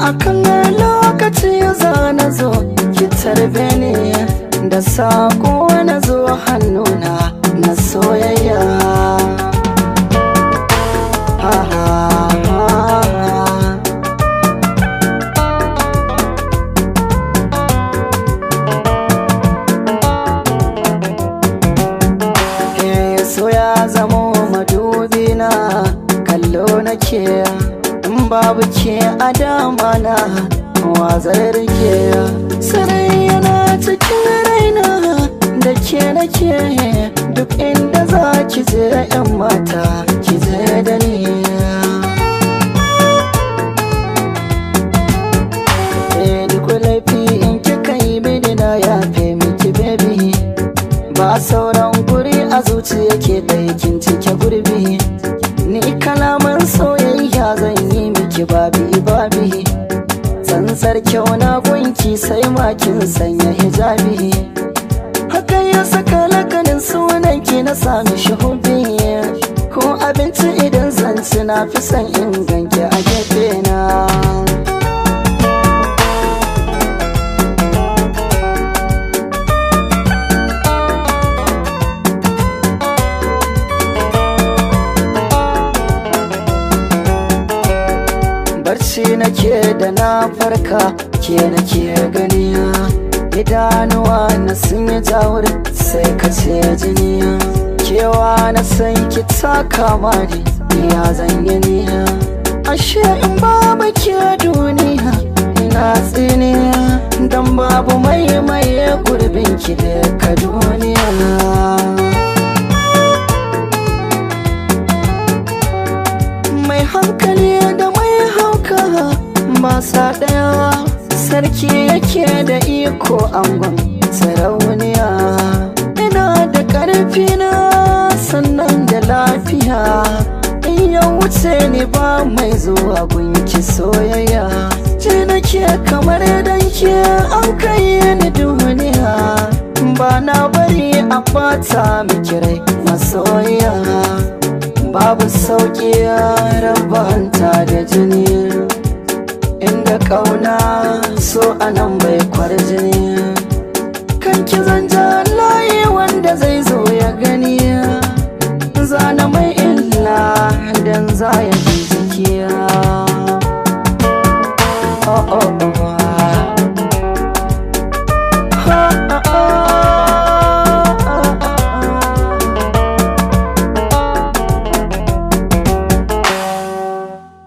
Akan lokaci za na zo, ki tarbe ni da sako na zo hannuna na soyayya. Ha ha ha. So ya zamo madubi na, kallo nake in babu ke a dama na wazar rike. Sarai yana cikin raina da ke nake, duk inda za ki je, yan mata, ki je da ni. Eh, duk laifi in kika yi mini na yafe miki, baby. Ba sauran guri a zuciya, ke ɗaikin cike gurbi. Ni kalaman soyayya zan yi miki, babi babi. Tsantsar kyau na gunki, sai makin sanya hijabi. Haka ya saka lakanin sunanki na sami shahubi. Ko abinci idan zan ci, na fi son in ganki a gefe na. Barci nake da na farka, ke nake gani. Idanuwa na sun yi jawur, sai ka ce jini. Kewa na san ki ta kama ni, ya zan yi ni? Ashe in babu ke duniya ina tsini, dan babu mai mai gurbin ki da ka duniya. Mai hankali da mai hauka ba sa ɗaya, sarki yake da iko, angon sarauniya. Ina da ƙarfi na sannan da lafiya, in ya wuce ni ba mai zuwa gunki soyayya. Ji nake kamar danki an kai ni duniya, ba na bari a bata miki rai, masoyiya. Babu sauƙi rabanta da jini, inda ƙauna so anan bai kwarjini. Kan ki zan